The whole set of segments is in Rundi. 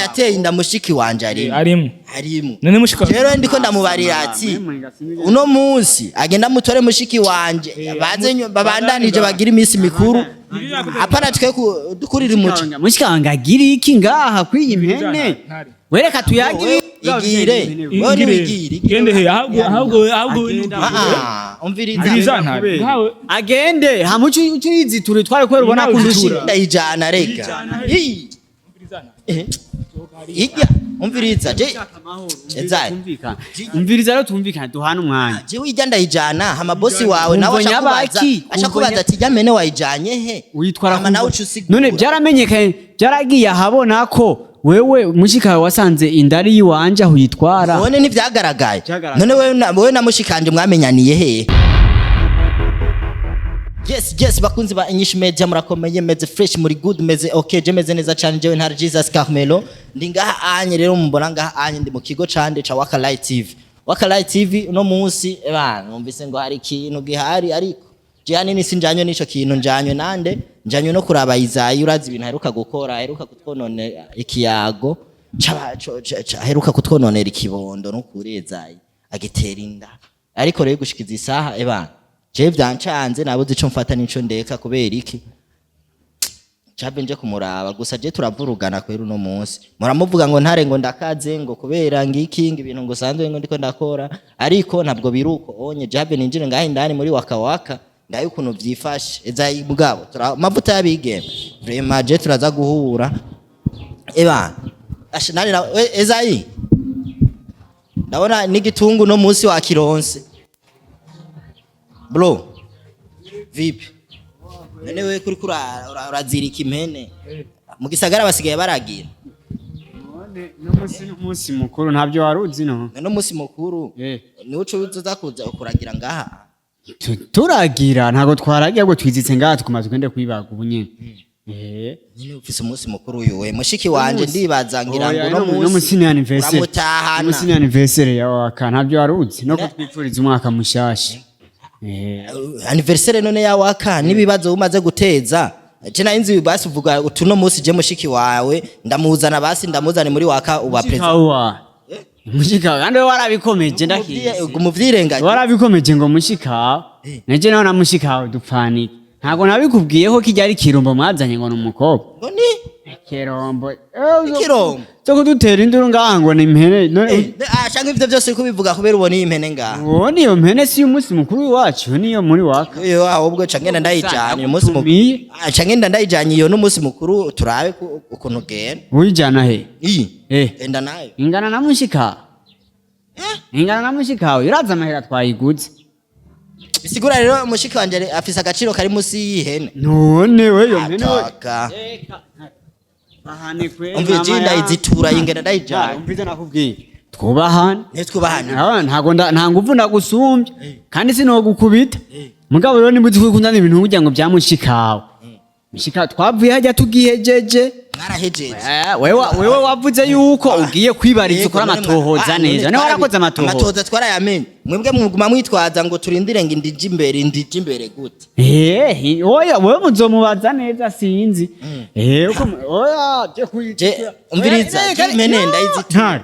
Yateye inda mushiki wanje arimo. Arimo. Arimo. None mushika Rero ndiko ndamubarira ati uno munsi agenda mutore mushiki wanje, baze babandanije bagira iminsi mikuru, apana twe dukurira umuco. Mushikanga agira iki ngaha kwiyi mpene? Ntare. Wereka tuyagire. Igire wewe, niwigire. Gende he? Ahubwo Ah, umviriza. Umviriza, Ntare, nkawe. Agende hamuco uciyizitura twari kubera ubona Nawe ko uzitura. ndushira. Ndayijana rega. Ii. Eh. Ijya umviriza je Ezayi. Umviriza rero, tumvikane, duhane umwanya. Jewe ijya ndayijana, hama bosi wawe nawe Kumva aca kubaza nyabaki, aca kumva kubaza ati ijya mene wayijanye he? Witwara Hama nawe uca usigura. None byaramenyekanye, byaragiye ahabona ko wewe mushikawe wasanze indari yiwanje aho uyitwara. None ntivyagaragaye? Vyagaragaye. None wewe na mushikanje mwamenyaniye hehe? Yes, bakunzi ba Inyishu Media, murakomeye, meze fresh, muri good, meze okay, je meze neza cyane. Jewe Ntare Jesus Carmelo ndi ngaha anye. Rero mumbona ngaha anye, ndi mu kigo cande ca Waka Light TV. Waka Light TV uno munsi bana numvise ngo hari ikintu gihari, ariko je hanini sinjanywe n'ico kintu, njanywe nande? Njanywe no kuraba Izayi. Urazi ibintu aheruka gukora, aheruka kutwononera ikiyago aheruka kutwononera ikibondo no kuri Izayi agitera inda. Ariko rero gushikiza isaha, ebana, jewe vyancanze, nabuze ico mfata n'ico ndeka. Kubera iki? Cabe nje kumuraba gusa. Je turavurugana kwera uno munsi, muramuvuga ngo Ntare ngo ndakaze, ngo kubera ngiki, ngo ibintu ngo sanzwe ngo ndiko ndakora, ariko ntabwo biruko onye. Jabe ninjire ngaho indani muri Waka Waka, ndayo ukuntu vyifashe. Eza mugabo amavuta y'abigeme vraiment, je turaza guhura, ebana. Asha nani na Ezayi, ndabona n'igitungu no munsi wa kironse. Bro, vipi? None we kuri urazirika impene mu gisagara basigaye baragira? N'umunsi mukuru ntabyo wari uzi no? None umunsi mukuru niwo uca uza kuza kuragira ngaha? Turagira, ntabwo twaragira ngo twizitse ngaha, tukuma tugende kwibaga ubu nyene. Nyine ufise umunsi mukuru uyu we mushiki wanje, ndibaza ngira ngo Oya, uno uno munsi ni anniversaire. uramutahana. Uno munsi ni anniversaire ya Waka, ntabyo wari uzi no kutwipfuriza umwaka mushasha. Anniversaire none ya Waka n'ibibazo umaze guteza, je nari nzi basi uvuga utuno munsi je mushiki wawe ndamuzana, basi ndamuzane muri Waka uba president. Mushikawa. Mushikawa kandi we warabikomeje, ndakizi. Umuvyirengaje. Warabikomeje ngo mushikawe. Neje nawe na mushikawe dupfanike. Ntabwo nabikubwiye ko kijya ari kirumbo mwazanye ngo ni umukobwa. Ngo ni Kirombo. Ikirombo? Cyo kudutera induru ngaha ngo ni impene. None Ah, canke ivyo byose uriko ubivuga kubera ubona iyi mpene ngaha? Uwo niyo mpene si umunsi mukuru w'iwacu, niyo muri Waka. Iyo ahubwo ca ngenda ndayijanye umunsi mukuru. Tumiye. Ah, ca ngenda ndayijanye iyo n'umunsi mukuru, turabe ukuntu ugenda. Uyijana he? Iyi. Enda nayo. Ingana na mushika. Ingana na mushikawe, uraza amahera twayiguze. Bisigura rero mushiki wanje afise agaciro kari musi y'ihene. None we yo mpene we. Ataka. Bahane kwe. Umva, mama je ndayizitura, ingenda ndayijanye. Umva nakubwiye. Twubahane. Ntitwubahane. Ah, ntago nta nguvu ndagusumbya kandi sinogukubita. Mugabo rero nimba uzi ko ukundana ibintu kugira ngo byamushikawe. Mushika twavuye hajya tugihejeje. Mwarahejeje. Wewe wavuze yuko ugiye kwibariza ukora Yego, none amatohoza neza. none None warakoze amatohoza. Amatohoza twarayamenye. Mwebwe muguma mwitwaza ngo turindire ngo indije imbere, indije imbere gute? Oya, wewe muzomubaza neza, sinzi. Uko oya, je Je umviriza, je impene ndayizitura. Ntare.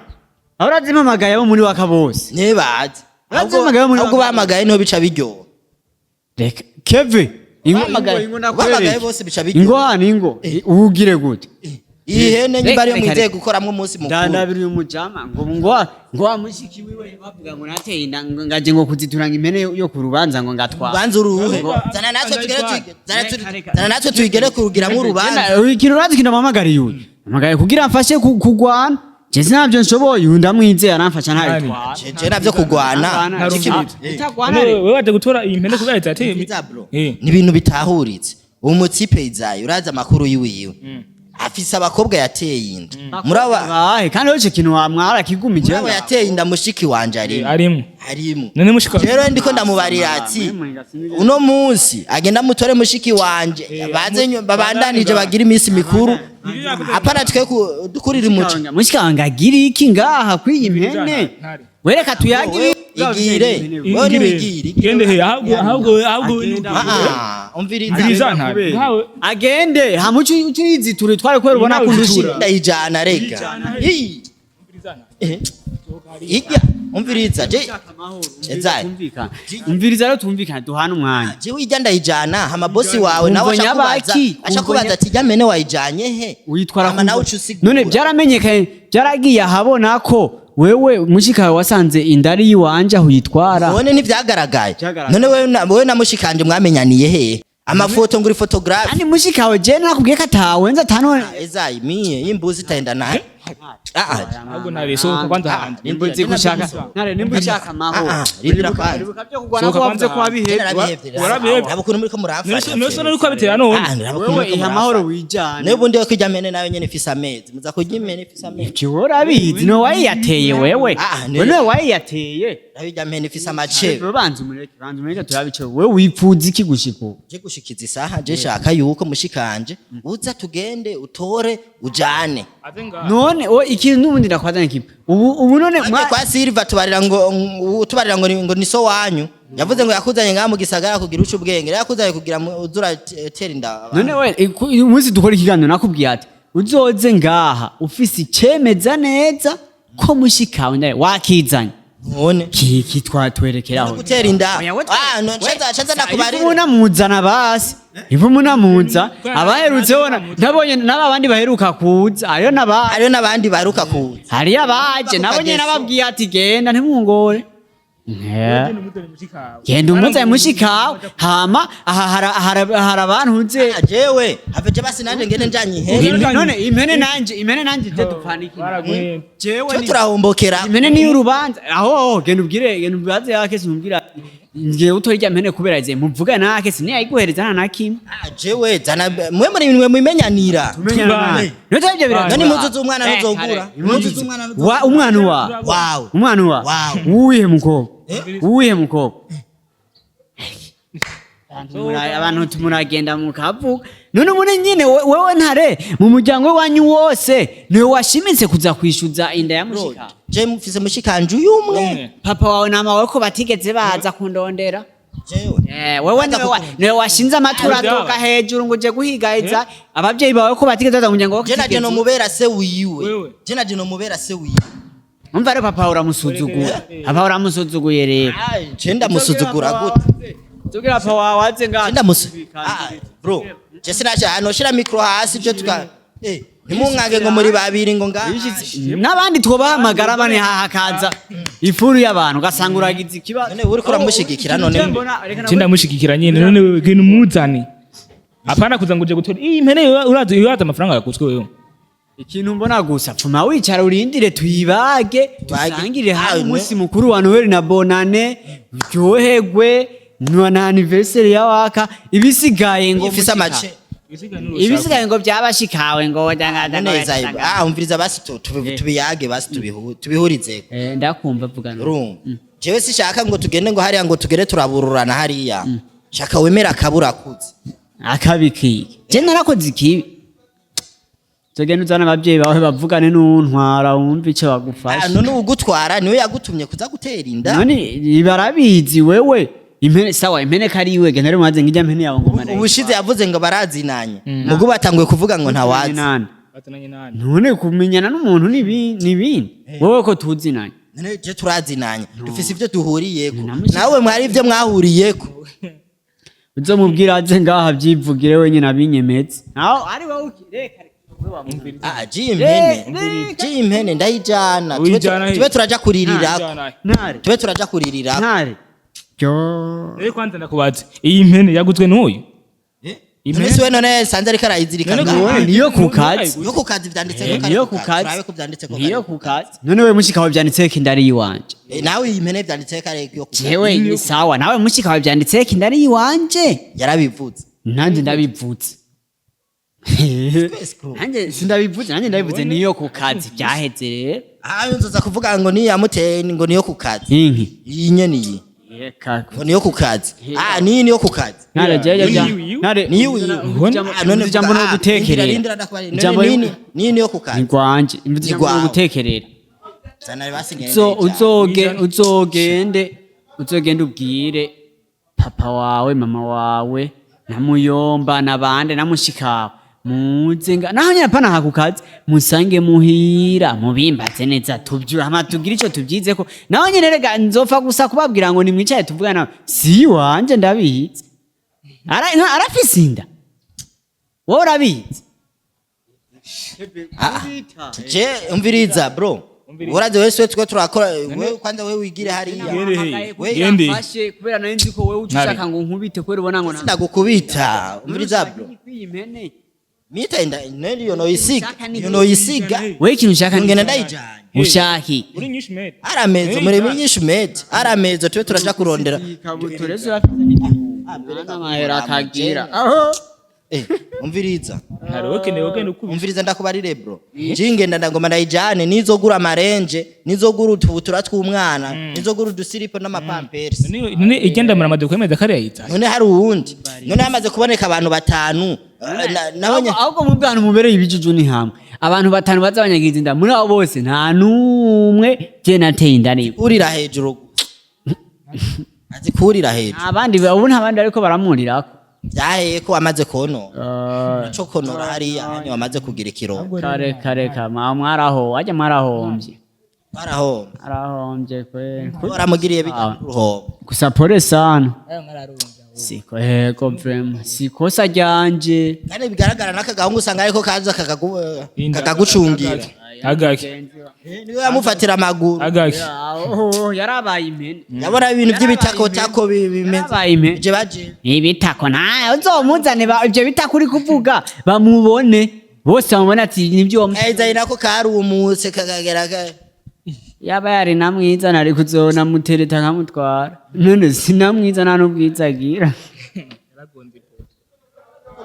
Aho urazimpamagaye abo muri Waka bose. Ntibazi. Urazimpamagaye muri Ahubwo Waka. bahamagaye niho bica biryoha. Reka Keve. Ingo ingo Bahamagaye nakwereke. bose bica biryoha. Ingo hano ingo. Ubugire gute? Iyi hene nyimba ariyo Reka, mwizeye reka. gukoramwo umunsi mukuru. Ndandabira uyu mujama ngo wa mushiki wiwe bavuga ngo nateye inda, ngo ngaje ngo kuzituranga impene yo ku rubanza ngo ngatwara. Urubanza uruhe? Zana natwe tugere Reka, reka. zana natwe tuyigere kurugiramwo urubanza. Ikintu urazi kintu mpamagariye uyu. Mpamagariye kugira mfashe kugwana. Je sinabyo nshoboye, uyu ndamwizeye aramfasha ntabitwara. Je navyo kugwana. Utagwana None rero. wewe waje gutora iyi mpene kubera yateye? Umviriza, bro. Ni ibintu bitahuritse. Umutipe Izayi, urazi amakuru yiwiwe, afise abakobwa yateye inda muri aba Bahe kandi rero ico kintu wamwara kigumije. Muri abo yateye inda mushiki wanje arimo. Arimo. Arimo. None mushika Rero ndiko ndamubarira ati uno munsi agenda mutore mushiki wanje, baze babandanije bagira iminsi mikuru, apana twe dukurira umuco. Mushikanga agira iki ngaha kwiyi mpene? Ntare. Wereka tuyagire. Igire wewe, niwigire. Gende he? Ahubwo Ah, Umviriza. Umviriza ntare. Nkawe Agende hama uce uyizitura itware kubera ubona Nawe ko uzitura. urushira. Ndayijana rega. Ii. Umviriza ntare. Ijya umviriza je Ezai. Tumvikana. Umviriza rero tumvikana duhana umwanya. Jewe ijya ndayijana hama bosi wawe nawe Kumva ashakubaza nyabaki, ashakubaza kumva ati ijya mene wayijanye he Uyitwara hama kumva- nawe uca usigura. None byaramenyekanye, byaragiye ahabona ko wewe mushikawe wasanze indari yiwanje aho uyitwara. None ntivyagaragaye. Vyagaragaye. None wewe na mushikanje mwamenyaniye he? Amafoto nguri photographe. Kandi mushikawe je nakubwiye ko atawenza atano. Ezai mie imbuzi itaenda naye. Ah ah. Ahubwo ntare sohoka kwanza hanze. Nimba uzi gushaka ntare, nimba ushaka amahoro. Ah, ah, rindira kwanza. Uribuka byo kurwana ko Sohoka wavuze ko kwanza. wabihevye. Narabihevye. Warabihevye. Nabo ukuntu muriko muramfasha. None se uriko abitera none? Ah, nabo ukuntu Wewe muriko iha amahoro muramfasha. wijane. Nawe ubundi yo kurya mene nayo nyene ifise amezi. Muza kurya imene ifise amezi. Ivyo urabizi no wayiyateye wewe. Ah, Wewe niwe wayiyateye. Nayo irya mene ifise amacebe. Banza umureke, banza umureke turabice. Wewe wipfuza iki gushika ubu? Je gushikiza isaha je shaka yuko mushikanje uza tugende utore ujane. Aze ngaha. None o ikintu n'ubundi ndakwazana kimwe. Ubu none Mwa kwa Silva tubarira ngo tubarira ngo ngo ni so wanyu. Yavuze ngo yakuzanye ngaha mu gisagara kugira uce ubwenge. Rero yakuzanye kugira uzura tera inda. None we umunsi dukora ikiganiro nakubwiye ati uzoze ngaha ufise icemeza neza ko mushikawe nawe wakizanye. None Kiki twatwerekeraho. gutera inda. Oya, we Ah, no ncaza ndakubarira. Ivu munamuzana basi. Ivu munamuza abaherutse bona nabonye n'aba bandi baheruka kuza hariyo n'aba Hariyo n'abandi baruka kuza. hariyo abaje nabo nyene nababwiye ati genda ntimungore. Genda umuzane mushikawe. Genda umuzane mushikawe hama aha hari abantu nze. Ah, jewe have je basi nanje ngene njanye ihene. None impene nanje je dupfana iki? Baraguhenda. Jewe Cyo turahombokera. impene niyo urubanza aho genda ubwire, genda ubaze yake simumbwira ngiye utora irya mpene kubera ize muvugane na yake sinayiguhereza nta na kimwe. Ah, jewe zana mwe muri mwe mwimenyanira. Tubane. None None impuzu z'umwana ntuzogura? Impuzu z'umwana ntuzogura? Wa umwana wa Wawe. umwana wa Wawe. uwihe mukobwa, uwihe mukobwa? Abantu tumuragenda mukavuga none ubu nyine wewe ntare mu muryango wanyu wose niwe washimitse kuza kwishyuza inda ya mushika. Je mfise mushikanje uyumwe. Umwe. Papa wawe na mama wawe ko batigeze baza kundondera. Jewe. Wewe niwe washinze amaturo Aza. atuka hejuru ngo uje guhigahiza ababyeyi bawe ko batigeze baza kugira ngo Je naje no mubera se wiwe. Wewe. Je naje no mubera se wiwe. Umva rero papa uramusuzugura, papa uramusuzuguye rero. Ah, je ndamusuzugura gute? Tubwira papa wawe aze ngaha. Je ndamusu. Ah, bro. Je sinaje hano shira micro hasi je tuka. Ntimunkange ngo muri babiri ngo nga. N'abandi twobahamagara bane hakaza ifuru y'abantu ugasanga uragize ikibazo. None uriko uramushigikira none. Je ndamushigikira nyene none wewe genda umuzane. Apana kuza ngo uje gutora iyi mpene urazi urazi amafaranga yagutswe wewe. Ikintu mbona gusa pfuma wicara urindire tuyibage Tubage. dusangire hamwe Ah, umunsi mukuru wa Noheli na Bonane uryoherwe na anniversaire ya waka ibisigaye ngo Ifise amace. Ibisigaye ngo byabashikawe ngo None zayi. Ah, umviriza basi tubiyage basi tubihurize. Ndakumva vugana. Urumva. Jewe sishaka ngo tugende ngo hariya ngo tugere turabururana hariya. Shaka wemera akabura kuze. Akabikiye je narakoze ikibi tugenda uzana ababyeyi bawe bavugane n'untwara wumve icyo Ah, bagufasha. none ugutwara niwe yagutumye kuza gutera inda. None barabizi wewe impene sawa impene kari iwe genda rero maze ngijya mpene yawe ngo mara Ubushize yavuze ngo barazinanye. Mugu batanguye kuvuga ngo ntawazi. nani Batananye nani? none kumenyana n'umuntu ni ibindi wowe ko tuzinanye. None je turazinanye. Dufise ivyo duhuriyeko. Namushyize- Nawe mwari ivyo mwahuriyeko. Uzomubwira aze ngaha abyivugire wenyine abinyemeze aho ari wowe reka. Ah, je impene. Je impene ndayijana. Tube Uyijana he? tube turaja kuririrako. Ujana. Ntare. Tube turaja kuririrako. Ntare ryo. Rero kwanza ndakubaza iyi mpene yaguzwe n'uyu? None si we none sanze ariko arayizirika None ngaha. Wowe niyo ku kazi. Yo ku kazi vyanditse ko kari Niyo ku ku kazi. kazi. Turabe ko vyanditse ko Niyo kari ku kazi. None we mushika wawe byanditse ko indari yiwanje. Eh, nawe iyi mpene vyanditse ko ari yo ku kazi. Jewe ni sawa nawe mushika wawe byanditse ko indari yiwanje. Yarabivuze. Nanjye ndabivutse. Twese bro. Nanjye sindabivutse, nanjye ndabivuze niyo ku kazi byaheze rero. Ah, nzoza kuvuga ngo niyo yamuteye ngo niyo ku kazi. Inki. Iyi nyene iyi. Yeka. Ngo niyo ku kazi. Ah, niyi niyo ku kazi. Ntare jeje bya. Iwi, iwi. Ntare. Niyo iwi. Ijambo Ah, none ijambo no vuga, ah, gutekerera. rindira, rindira ndakubarira. None Ijambo niyi niyo ku kazi. Ni gwanje. Imvuze ijambo no Ni gwawe. gutekerera. Zana basi ngende. So ndayijana. uzoge uzogende uzogende ubwire papa wawe mama wawe Na muyomba na bande na mushikawe, muze nga naho nyene apana hakukazi, musange muhira mubimbaze neza, tuvyura hama tugire ico tuvyizeko. Naho nyene rega nzopfa gusa kubabwira ngo nimwicaye tuvugana nawe, si wanje ndabizi. Arafise inda, wowe urabizi. Je, umviriza bro, urazi wese twe turakora, wewe kwanza, wewe wigire hariya. Gende he. We Gende. Yamfashe kubera nari nzi ko wewe uca Ntare. ushaka ngo nkubite, kubera ubona ngo Sindagukubita, umviriza bro. Iyi mpene. Mita inda neliyo noyisiga, iyo noyisiga. Wewe ikintu ushaka ni Ngenda ndayijanye. ushaki Uri nyinshi mede. Aramezo muri nyinshi mede, aramezo tube turaja kurondera. Ikabutura ejo urafise n'igihumbi n'amahera akagira aho. Umviriza. Ntare wokeneye ugenda ukubita. Umviriza ndakubarire bro, jingenda ndangoma ndayijane, nizogura amarenje, nizogura utubutura tw'umwana, nizogura udusiripo n'amapampersi. None igenda muramaze kwemeza kariya yita. None hari uwundi? None hamaze kuboneka abantu batanu, naho Ahubwo mu bwantu mubereye ibijuju ni hamwe abantu batanu baza banyagiza inda, muri abo bose nta n'umwe je nateye inda niba. Kurira hejuru, azi kurira hejuru. Abandi ubu nta bandi bariko baramurirako. Byaheye ko wamaze konora ico konora hariya hanyuma wamaze kugira ikirongo. Kare kare kama mwaraho wajya mwarahombye. Barahomba. Mwarahombye kwe. Waramugiriye bijya uruhombo. Gusa pole sana, siko hego vrema sikosa ryanje. Kandi bigaragara n'aka gahungu usanga ariko kaza kakagucungira. Agaki. Niwe yamufatira amaguru. Agaki. Oh, yarabaye impene. Yabona ibintu by'ibitakotako bimeze Yarabaye impene. je baje. Ibitako nta uzomuzane, ibyo bitako uri kuvuga bamubone bose, bamubone ati nibyo Aiza nako karumutse kakagera yaba yari na mwiza nari kuzona mutereta nkamutwara, none sinamwiza nta n'ubwiza agira.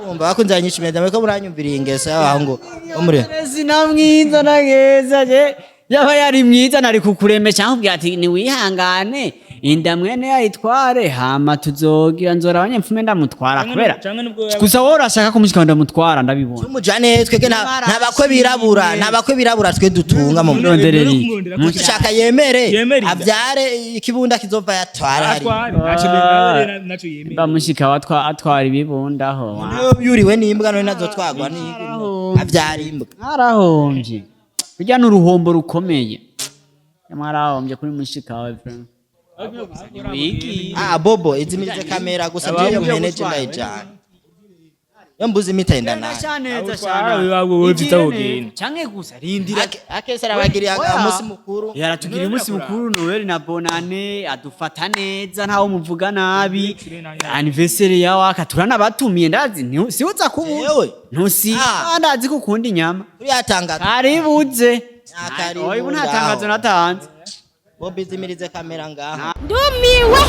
Urumva bakunze nyinshi meza muriko muranyumvira ingeso y'abahungu bo muri Sinamwiza nageza je, yaba yari mwiza nari kukuremesha nkubwira ati niwihangane inda mwene yayitware, hama tuzogira nzora abanyempfume ndamutwara kubera Canke nubwo yaba gusa wowe urashaka kumushika ndamutwara ndabibona. Tumujane twege nta bakwe birabura, nta bakwe birabura twe dutunga mu Muronderera iki? Dushaka yemere. Yemere inda. Avyare ikibunda kizova yatwara hari. Atware. Naco nawe naco yemeye. Bamushika atwara ibibundaho. Niyo yuriwe n'imbwa none nazotwagwa n'imbwa, avyara imbwa. Mwarahombye, burya ni uruhombo rukomeye, mwarahombye kuri mushika wawe vraiment. Wigi. Ah bobo, izimirize kamera gusa, jewe mpene je ndayijana, yo mbuze imita inda nayo. Neza. Utwara wewe vyita ugenda. Canke gusa rindira. Akese arabagiriye Oya. umunsi mukuru. Yaratugira umunsi mukuru Noel na Bonane, adufata neza ntawo muvuga nabi. Anniversaire yawe akaturanabatumiye, ndazi siuza kubu Yewe. ntusi. Ah. Ndazi ko ukunda inyama. Kuri yatangaza. Karibuze. Ah, karibu Oya, ubu nta ngaho. tangazo natanze. Bobo, izimirize kamera ngaha. Ndumiwe.